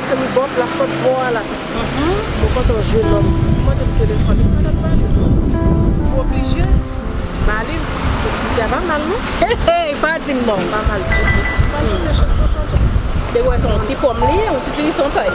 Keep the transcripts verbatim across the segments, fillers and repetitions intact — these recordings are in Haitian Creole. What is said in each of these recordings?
Se m bò plas kòb bò a la pitit. Mwen kontan jwe nonm. Mwen te m telefòn, li pa nan pale non. M oblije ba li l. Bon, ti piti a pa mal non. Hey, hey, pa di m non. Pa mal ditou. Pa mal de chans mwen kontan. Depi wè se yon ti pòm li ye, yon ti diri son tay.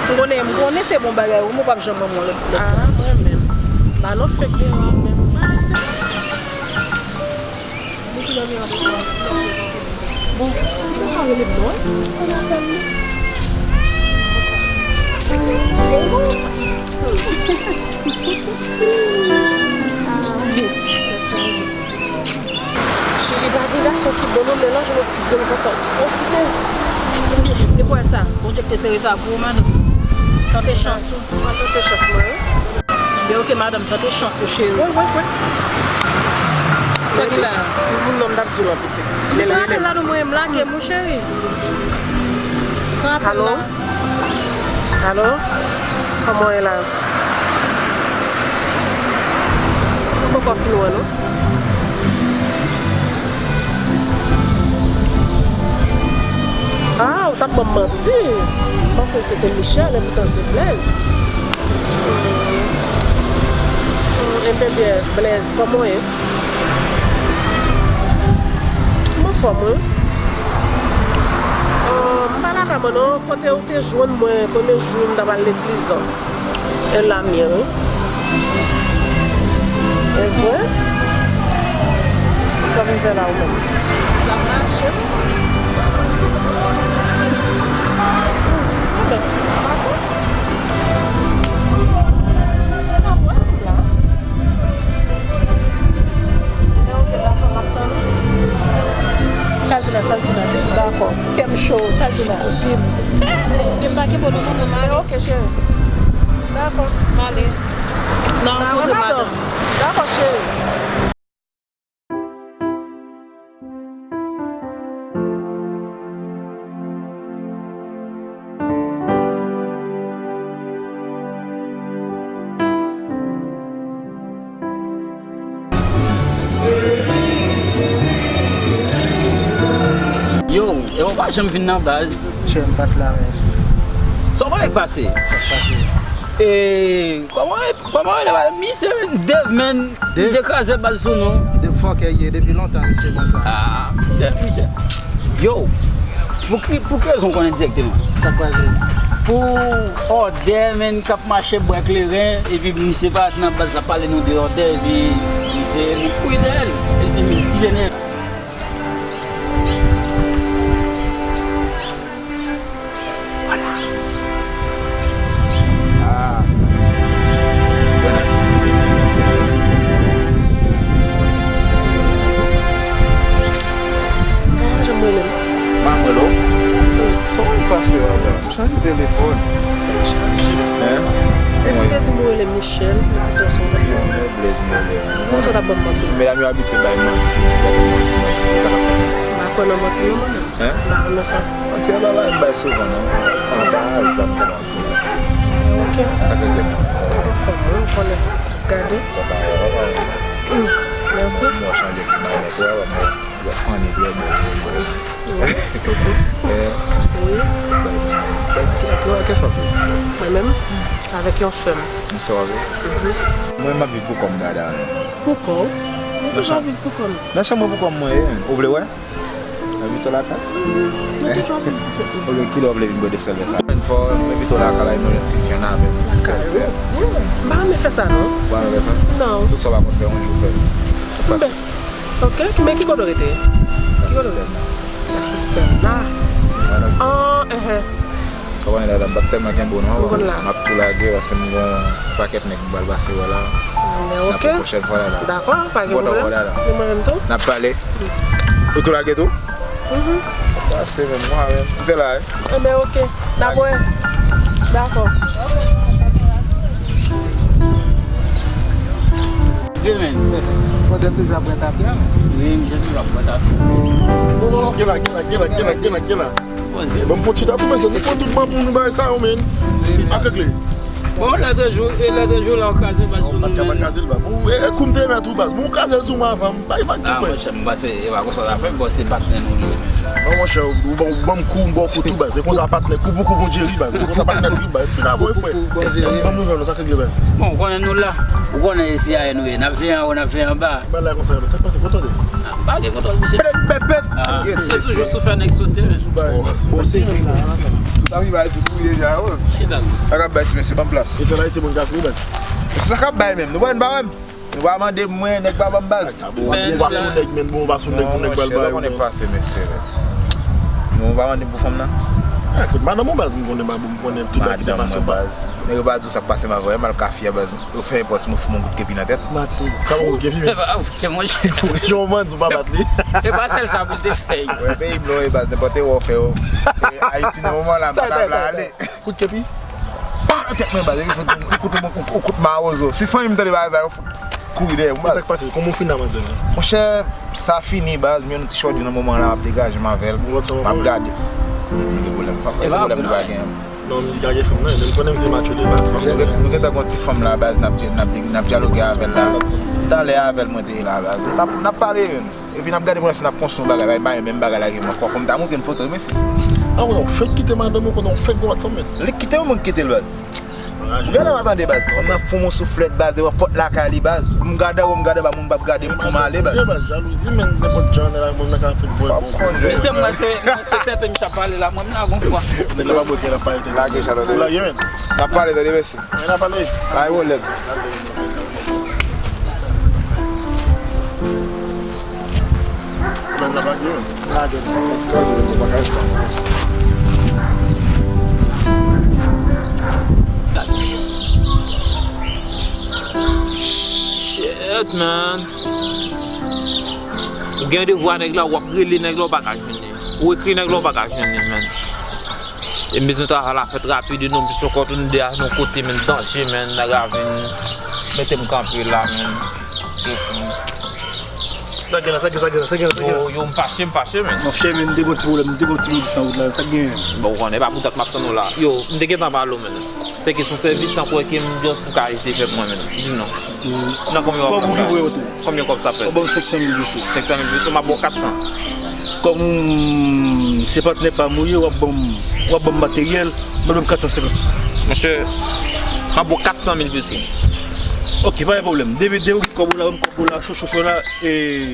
M konnen, m konnen se bon bagay, ou mwen p ap janm ban mwen lòt. Ah, mwen menm. Ba non fèk gen an menm. Ba se. Bon, ou pa rele bò, ou pa apèl li. Cheri, pa gen gason ki bon non, men lè w jwenn yon ti grenn konsa, w pwofite. Ebyen, e pou wè sa, Bondye ki te sere sa pou ou, madanm. Tante chans ou. Mwen tante chans mwen, wi. Ebyen, oke, madanm, tante chans ou, cheri. Wi, wi, wi. Sa ki la? Moun nan m t ap di w lan pitit. Li pa apèl la non, mwen, m lage, mon cheri. Pran apèl la. Alo? Alo? Kòman w ye la? Mwen poko fin wè non. Ah, ou t ap ban m manti. M panse se te Michel, epi tan se Blaise. Hmm. Hmm, enben byen, Blaise, kòman w ye? M anfòm, wi. Ah, m pa lakay mwen non, kote ou te jwenn mwen premye jou m t ap al legliz lan. E la m ye, wi. E vre? Sa w vin fè la ou menm? Sa mache, wi. Anben, pa fè. Sa l di la, sa l di la, di m dakò. Kè m cho, sa l di la. Di m. Di m pa gen pwoblèm pou mwen, m ale. Ok, cheri. Dakò. M ale. Nan rankontre madanm. Dakò, cheri. Yo, e w pa janm vin nan baz. Chè, m pa t la, men. Sa w konnen k pase? Sa k pase? E, kòman, kòman rele baz? Misye Dave, men. Dave? Misye kraze baz sou nou. Dave fòkè ye, depi lontan misye konsa. Ah, misye, misye. Yo, pou ki, pou ki rezon w konnen dirèkteman? Sa k pase? Pou òdè, men, k ap mache bwè kleren, epi misye parèt nan baz la pale nou de òdè, epi misye, nou kouri dèyè l. Misye, misye nève. Vwala. Ah. Buenas. Jan m rele m. M ap rele w. Sa w pase, papa? Chanje telefòn. Hein? Epi w te di m ou rele Michel, epi w sou. Yo, yo, Blaze, m rele w. Kòman sa w t ap ban m manti? Medam yo abitye bay manti, bay manti, manti, tout sa k ap fèt. M pa kwè nan manti non, mwen menm. Hein? M pa renmen sa. Manti a pa bagay m bay souvan non. Anba zam kòman ti manti. Ok. Sa k regle nan. Anfòm, wi, ou konnen. Gade. Papa, papa. Hmm, mèsi. Mwen chanje ki manèt, wè, wè, mwen, wè, fanny trè bèl, trè bèl. Wi. Wi. Kè, kè, kè sòti? Mwen menm? Hmm. Avèk yon sè m. Yon sè w avè? Mhm. Mwen, m ap viv pou kò m, dada, non. Pou kò w? Mwen toujou ap viv pou kò m. Nan chanm mwen pou kò m, mwen ye. Ou vle wè? Envite w lakay? Mhm. Nou toujou ap vin. Ok, kilè w vle vin bwè de sèvès la? Fò m envite w lakay la, nou yon ti vyann avèk ti sèvès. M pa renmen fè sa, non. Ou pa renmen fè sa? Non. Tout sa w pa konn fè, yon jou fè l. Pase. Ok, men ki kote w rete? Nan sistèm nan. Nan sistèm nan. Nan sistèm. Ah, enhen. Sa w konnen la, m p ap tèlman kenbe w non. M ap tou lage, paske m gon pakèt nèg m pral pase wè la. N ap wè pwochèn fwa la la. Dakò, pa gen pwoblèm. Mwen menm tou. N ap pale. Ou tou lage tou? Mhm. Pase menm, mwen menm. M fè la, wi. Enben, ok. N ap wè. Dakò. Demen. Pandan m toujou ap bwè tafya. Wi, m toujou ap bwè tafya. Gen la, gen la, gen la, gen la, gen la, gen la. Poze. Bon, m pran chita tou, mesye, nou pran tout manman nou bagay sa yo, men. Ak regle. Bon, lòt jou, e lòt jou la, w kraze baz sou nou, men. Kraze l, baz. Bon, e, e kou m te mèt ou, baz. Bon, w kraze l sou mwen avan, m bay vag tou, frè. Ah, monchè, m panse, e pa konsa w ta fè, bon, se patnè nou li ye, men. Non, monchè, ou ban, ou ban m kou, m ba w kou tou, baz. E konsa patnè, kou pou kou, bon Jerry, baz. E konsa patnè trip, baz. M fin avè w, frè. Ban m nouvèl ou, sa k regle, baz. Bon, ou konnen nou la. Ou konnen se si a ye nou ye. N ap veye anwo, n ap veye anba. Bagay la konsa, sa k pase, kontwole. Ah, pa gen kontwòl, mesye. Pèp, pèp, pèp. Ah, se toujou sou fè nèg sote. Bon, se sa ki ba di pou deja, wi. Sa k ap bay ti mesye, ban m plas. E sa la, e ti moun ka kouri, baz. Se sa k ap bay menm. Nou wè, nou pa wè m. Nou pa mande m, mwen, nèg pa ban m baz. Ou pa sou nèg, men bon, ou pa sou nèg pou nèg ba l bay ou, men. Pase, mesye, men. Nou pa mande m pou fanm nan. Ah, kout madanm ou, baz, m konnen, m konnen tout bagay ki te pase ou, baz. Nèg yo pa di w sa k pase m avè w, m al kafe a, baz. Yo fè enpòt si mwen foumen yon kout kepi nan tèt. Mati, sa bon, kout kepi, men. Epa, ok, monchè. Jan w mande, ou pa bat li. E pa sèl sa pou l te fè. Wè, peyi blan, e baz, nenpòt erè w fè yo. E Ayiti, nan moman la, m pa ta vle ale. Kout kepi? Pa nan tèt mwen, baz, epi fout ou kout, ou kout mawozo. Si fanmi m tande bagay sa, yo fout kouri dèyè m, baz. E sa k pase? Kòman w fin nan manzè la? Monchè, sa fini, baz. M jwenn yon ti chòdjou nan moman la, m ap degaje m avè l. M ap gade. M gen pwoblèm fanm. E se pwoblèm li pa genyen. Non, li ka gen fanm nan, men m konnen m se matcho de baz. Nou gen, nou gentan gen yon ti fanm la, baz, n ap, n ap, n ap dyaloge avè l la. Talè avè l mwen te ye la, baz. N ap, n ap pale, menn. Epi n ap gade pou wè si n ap konstwi yon bagay, bay, bay, menm bagay la gen mwen. Fò m ta montre n foto, mesye. Ah, ou non, fèk kite madanm ou, konnen w fèk gon lòt fanm, menn. Li kite w, mwen k kite l, baz. Gade la, w ap tande, baz. Mwen ap foumen yon souflèt, baz, devan pòt lakay li, baz. M gade anwo, m gade anba, moun p ap gade m pou m ale, baz. Jalouzi, menn, nenpòt jan, nan la, moun nan ka fè bòl. Mesye, mwen se, mwen se tenten misye ap pale la, mwen m la gon fwa. Nèg la pa bwè, l ap pale tenten. Lage chalè. Ou lage, menn. N ap pale, tande, mesye. Mwen ap pale. Bay pwoblèm. Pwoblèm la pa gen. Lage. Shit, man. Ou gen devwa nèg la, w ap rele nèg la, ou pa ka jwenn li. Ou ekri nèg la, ou pa ka jwenn li, man. E m bezwen travay la fèt rapid, e non, plis ankò tou n de a nan kote, men danje, men nèg la vin mete m kanpe la, men. Sa gen la, sa gen, sa gen la, sa gen la, sa gen la. Yo, yo, m fache, m fache, men. Monchè, men, m te gon ti pwoblèm, m te gon ti pwoblèm nan wout la, sa gen. Bon, ou konnen, e pa pou dat m ap tann ou la. Yo, m te gentan pale w, men. Se kesyon sèvis, tankou wè ke m just pou ka eseye fè pou mwen, men. Di m non. Nan konbyen w ap fè? Konbyen kòb sa fè? W ap ban m senk san mil peso. Senk san mil peso, m ap ba w kat san. Kòm se patnè pa m ou ye, w ap ban m, w ap ban m materyèl, w ap ban m kat san senkant. Monchè, m ap ba w kat san mil peso. Ok, pa gen pwoblèm. Depi, depi w gen kòb ou la, ban m kòb ou la, cho, cho, cho la, e,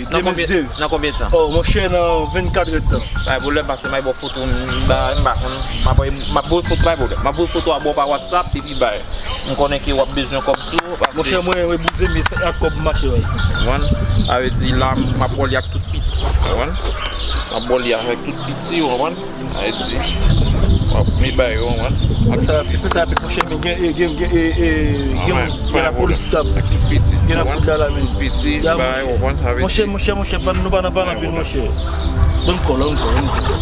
nan konbyen, nan konbyen tan? Oh, monchè, nan vennkat èdtan. Pa gen pwoblèm, pase m al ba w foto, m, m pa konn, m ap, m ap voye foto, pa gen pwoblèm. M ap voye foto a ba w pa WhatsApp, epi bay. M konnen ke w ap bezwen kòb tou, paske monchè, mwen, mwen bouze, men se ak kòb m mache, wi. Konprann? Sa vle di la, m ap ba w li ak tout piti. Konprann? M ap ba w li avèk tout piti, w konprann? Sa vle di, w ap, men bay yo, w konprann? Fè sa rapid, fè sa rapid, monchè, men gen, gen, gen, gen, gen, gen lapolis ki t ap, gen lapolis la, la, men. Piti, bay, w konprann? Sa vle di, monchè, monchè, monchè, ban nou pa nan, pa nan anpil, monchè. Ban m kòb la, ban m kòb la, ban m kòb la.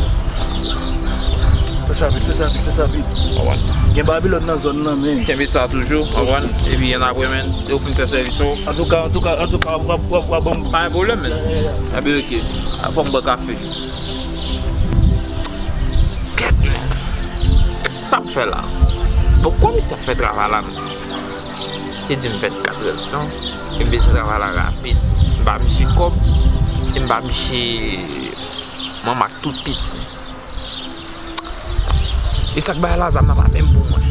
Fè sa rapid, fè sa rapid, fè sa rapid. Konprann? Gen Babilòn nan zòn nan, men. Kenbe sa toujou, konprann? Epi ann apre, men, lè w fin fè sèvis ou. Antouka, antouka, antouka, w ap, w ap, w ap ban m. Pa gen pwoblèm, men. Ya, ya, ya. Epi, ok. A, fò m bwè kafe. Kèt, men. Sa m fè la? Bon, komisè ap fè travay la, men. Li di m vennkat èdtan. E m bezwen travay la rapid. M ba misye kòb. E m ba misye manman ak tout piti. E sa k bay la, zam nan pa menm pou mwen.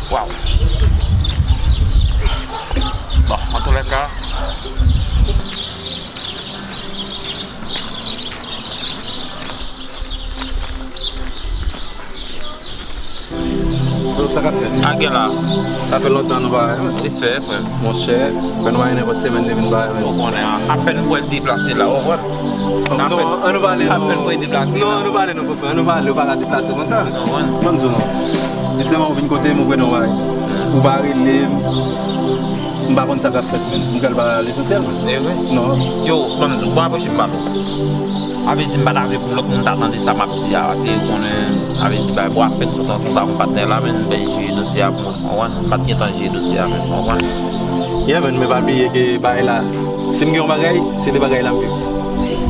Waw. Bon, antoulèka. Sa k ap fèt? A gen la. Sa fè lontan nou pa wè. Respè, frè m. Monchè, fè nou pa gen nenpòt semèn depi nou pa wè. Ou konnen, apèn pou wè l deplase la, ou konprann? Non, non, an nou pale, non. Apèn pou wè l deplase la. Non, an nou pale, non, frè, an nou pale, ou pa ka deplase konsa. Ou konprann? Ban m di w non. Jistèman, ou vin kote m, ou konnen w pa, ou pa rele m. M pa konn sa k ap fèt, men. M pral ba lesansyèl, men. E vre? Non. Yo, ban m di w, bon, apwoche m pale w. Sa vle di m pa ta vle pou lòt moun ta tande sa m ap di a, paske konnen, sa vle di bay, bon, apèn sot nan kontak yon patnè la, men m fè jere dosye a pou mwen, konprann? M pa t gentan jere dosye a, men, konprann? Yeah, men, men pa bliye ke bagay la, si m gen yon bagay, se de bagay la m viv.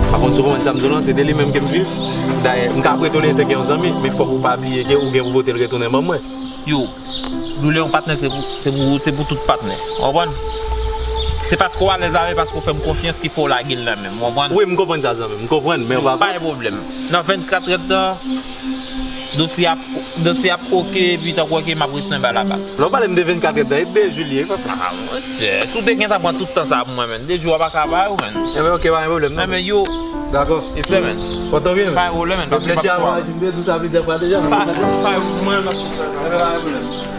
Pa konn si w konprann sa m di w lan, se de li menm ke m viv. Dayè, m ka prete w li antanke yon zanmi, men fòk ou pa bliye ke ou gen pou pote l retounen ban mwen. Yo, doulè yon patnè se pou, se pou, se pou tout patnè. Ou konprann? Se paske w alèz avè l, paske w fè m konfyans ki fè w lage l nan men m, w konprann? Wi, m konprann sa, zanmi m, m konprann, men w pa... Pa gen pwoblèm. Nan vennkat èdtan, dosye ap, dosye ap oke, epi tankou oke, m ap retounen bay la bak. Lè w pale m de vennkat èdtan, e de jou li ye, papa. Ah, monchè, si w te gentan pran tout tan sa pou mwen, menn, de jou a pa ka bay ou, menn. Enben, oke, pa gen pwoblèm, non. Enben, yo. Dakò. Respè, menn. Kontan vin, menn. Pa gen pwoblèm, menn, paske m p ap... Reflechi avan epi m te di w sa plizyè fwa deja, menn. Pa, pa, mwen, mwen. Enben, pa gen pwoblèm.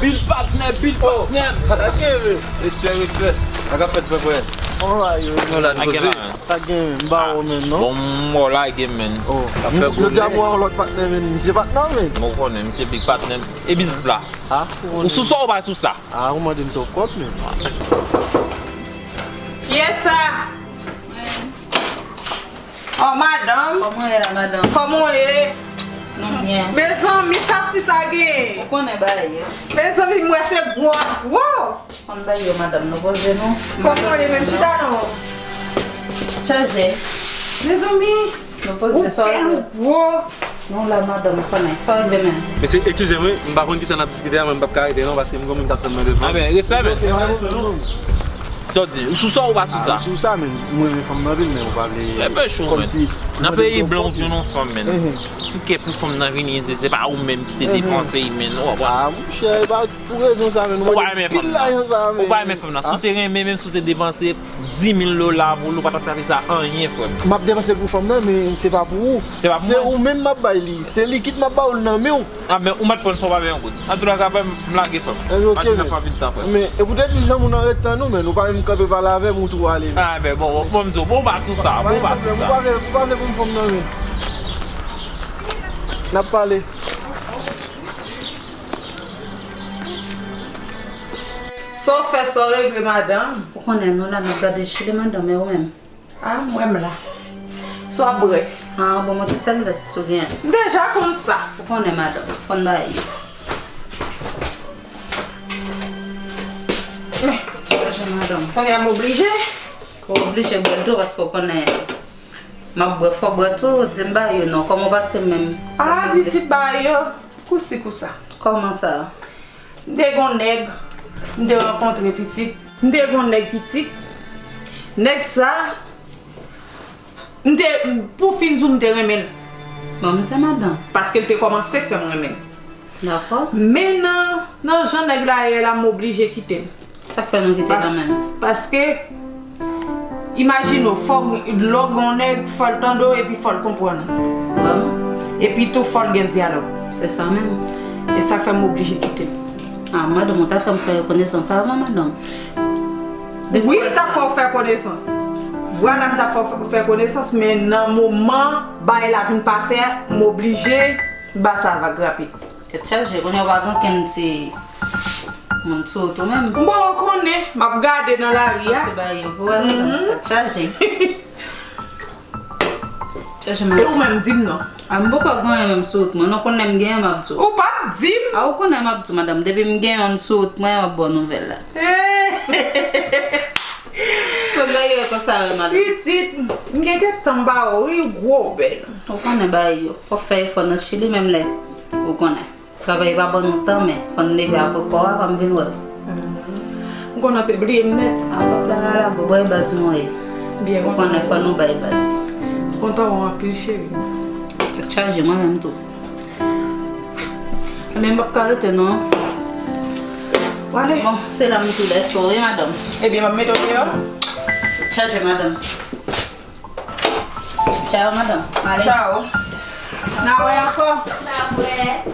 Pil patnè, pil patnè. Sa gen, men? Respè, respè. Sa k ap fèt, frè, frè? Kòman w ye? Nou la, nou poze. Sa gen, men? M ba ou, men, non? Bon, m wè w lage, men. Oh. Sa fè gwo, men. Jodi a m wè yon lòt patnè, men. Misye patnè, men. Mwen konnen, misye big patnè. E biznis la? Ah, ou sou sa ou pa sou sa? Ah, ou mande m twòp kòb, men. Kiyès sa? Oh, madanm. Kòman w ye la, madanm? Kòman w ye? Nou byen. Mezanmi, sa fi sa gen? Ou konnen bagay yo. Mezanmi, m wè se gwo ak gwo. Konn bagay yo, madanm, nou poze nou. Kòman w ye menm? Chita non. Chaje. Mezanmi, nou poze, ou bèl, ou gwo. Nou la, madanm, ou konnen. Sa w vle menm? Mesye, eskize m, wi, m pa konn kisa n ap diskite a, men m p ap ka rete non, paske m gon moun k ap tann mwen devan. Ah ben, respè, men. Sa w di? Ou sou sa ou pa sou sa? Ah, m sou sa, men. M renmen fanm nan anpil, men ou pa vle... Fè pechon, men. Nan peyi blan ou jwenn yon fanm, men. Ti kè pou fanm nan vini, se, se pa ou menm ki te depanse, men. Ou konprann? Ah, monchè, e pa pou rezon sa, men. Ou pa renmen fanm nan. Ou pa renmen fanm nan. Si w te renmen, menm si w te depanse dis mil dola pou li, ou pa t ap trape sa anyen, frè m. M ap depanse l pou fanm nan, men se pa pou ou. Se pa pou mwen. Se ou menm m ap bay li. Se likid m ap ba ou l nan men w. Ah, men ou mèt pran sa, ou pa peye yon goud. Antoulèka, frè m, m lage, frè m. Enben, oke, men. Pa t nan fè anpil tan, frè m. Men, e pou te di zanmi w nan ret tann ou, men ou pa menm kanpe pale avè m, ou tou ale, men. Ah, ben, bon, bon, m di w, bon, ou pa sou sa, bon, ou pa sou sa. Ou pa vle, ou pa vle pou m fanm nan, men. N ap pale. Sa w fè, sa w regle, madanm? Ou konnen nou la, n ap gade Chili, madanm, e ou menm? Ah, m wè m la. Sa w ap bwè? Ah, bon, yon ti sèl vès ou gen. M deja konn sa. Ou konnen, madanm, konn bagay yo. Ti lajan, madanm. Kounye a m oblije? Ou oblije bwè l tou, paske ou konnen m ap bwè, fò w bwè tou, di m bagay yo non. Kòman w pase menm? Ah, pitit, bagay yo kousi kousa. Kòman sa? M te gon nèg, m te rankontre, pitit. M te gon nèg, pitit. Nèg sa, m te, pou fin di w, m te renmen l. Bon, misye madanm. Paske l te kòmanse fè m renmen l. Dakò. Men nan, nan jan nèg la ye la, m oblije kite l. Sa k fè nou kite kanmenm? Paske, imajine w, fò, lè w gen yon nèg, fò l tande w epi fò l konprann ou. Vrèman? Epi tou, fò l gen dyalòg. Se sa menm. E sa fè m oblije kite l. Ah, madanm, ou ta fè m fè konesans avan, madanm. Wi, l t ap fè w fè konesans. Vwala, m t ap fè w fè konesans, men nan moman bagay la vin pase a, m oblije ba sa vag rapid. Tèt chaje, kounye a w pa gen okenn ti moun sou wout ou menm. Bon, ou konnen, m ap gade nan lari a. Se bagay yo pou wè, tèt chaje. Tèt chaje, e ou menm, di m non. A, m poko gen anyen menm sou wout mwen. Non, konnen m gen, m ap di w. Ou p ap di m? A, ou konnen m ap di w, madanm. Depi m gen youn sou wout mwen, m ap ba w nouvèl la. Konn bagay yo konsa, wi, madanm. Pitit, m gen kèk tan m pa wè w, wi, ou gwo bèl. Ou konnen bagay yo. Fò w fè efò nan Chili, menm lè. Ou konnen. Travay pa ban nou tan, men fò n leve apre kò a, pa m vin wè l. M konnen w te bliye m nèt. A, pa plè ala, gwo bay baz nou ye. Byen kontan. Ou konnen fò nou bay baz. M kontan wè w anpil, cheri. Tèt chaje, mwen menm tou. Men m p ap ka rete non. W ale. Bon, se la m tou lèse w, wi, madanm. Ebyen, m ap mete w deyò. Tèt chaje, madanm. Tchao, madanm. M ale. Tchao. N a wè ankò. N a wè.